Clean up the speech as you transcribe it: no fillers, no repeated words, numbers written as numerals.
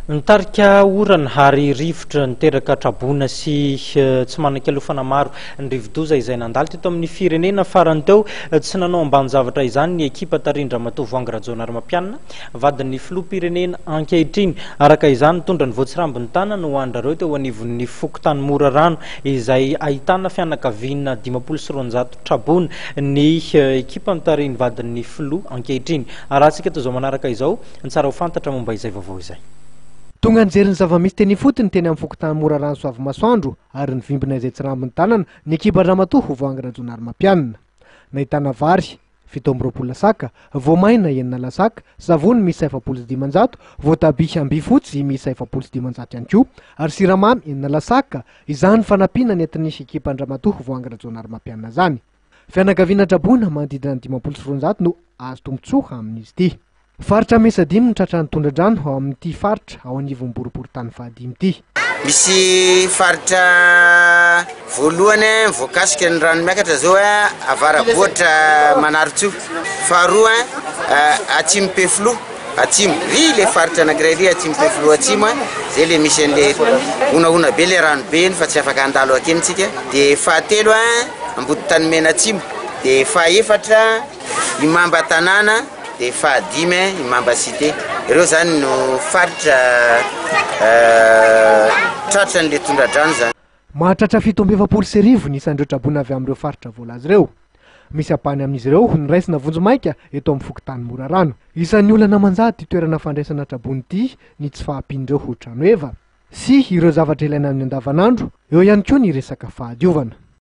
Nitarika orana ary rivotra niteraka traboina sy tsy manan-kialofana maro ny rivodoza izay nandalo teto amin'ny firenena farany teo. Tsy nanao ambanin-javatra izany ny ekipa tarihin-dRamatoa Voahangy Rajaonarimampianina, vadin'ny filoham-pirenena ankehitriny. Araka izany, nitondra ny voatsirambin'ny tanana ho an-dRareo teo anivon'ny fokontany Morarano izay ahitana fianakaviana 250 traboina ny ekipa notarihin'ny vadin'ny filoha ankehitriny. Arahantsika toy izao manaraka izao ny tsara ho fantatra momba izay vaovao izay. Tonga nijery ny zava-misy teny ifotony teny amin'ny fokontany Morarano Soavimasoandro ary nivimbina izay tsy rambon'ny tanana ny ekipan-dRamatoa Voahangy Rajaonarimampianina. Nahitana vary, 27 lasaka, voamaina, enina lasaka, savony miisa 540, voatabia ambifotsy miisa 540 ihany koa ary siramamy enina lasaka, izany fanampiana nentin'ny ekipan-dRamatoa Voahangy Rajaonarimampianina izany. Fianakaviana traboina manodidina ny 250 no azo tombontsoa amin'izy ity. Faritra miisa dimy no tratran'ny tondra-drano ao amin'ity faritra ao anivon'ny boriborintany fahadimy ity. Misy faritra voalohany voakasika ny rano miakatra zao avarabohitra Manarintsoa, faharoa atsimo Pefiloha atsimo, ry le faritra anakiray ry atsimo Pefiloha atsimo zay le misy an'le honahona be le rano be iny fa tsy afaka handalo akeny tsika, de fahatelo Amboditanimena atsimo, de fahaefatra Imamba tanàna, de fahadimy Imamba cité. Ireo zany no faritra tratran'le tondra-drano zany. Mahatratra 1047 ny isan'ireo traboina avy amin'ireo faritra voalaza ireo. Misy ampahany amin'izy ireo no raisina vonjimaika eto amin'ny fokontany Morarano. Isan'ny olana manjady ity toerana fandraisana traboina ity ny tsy fahampian'ireo trano heva sy ireo zavatra ilaina amin'ny andavanandro, eo ihany koa ny resaka fahadiovana.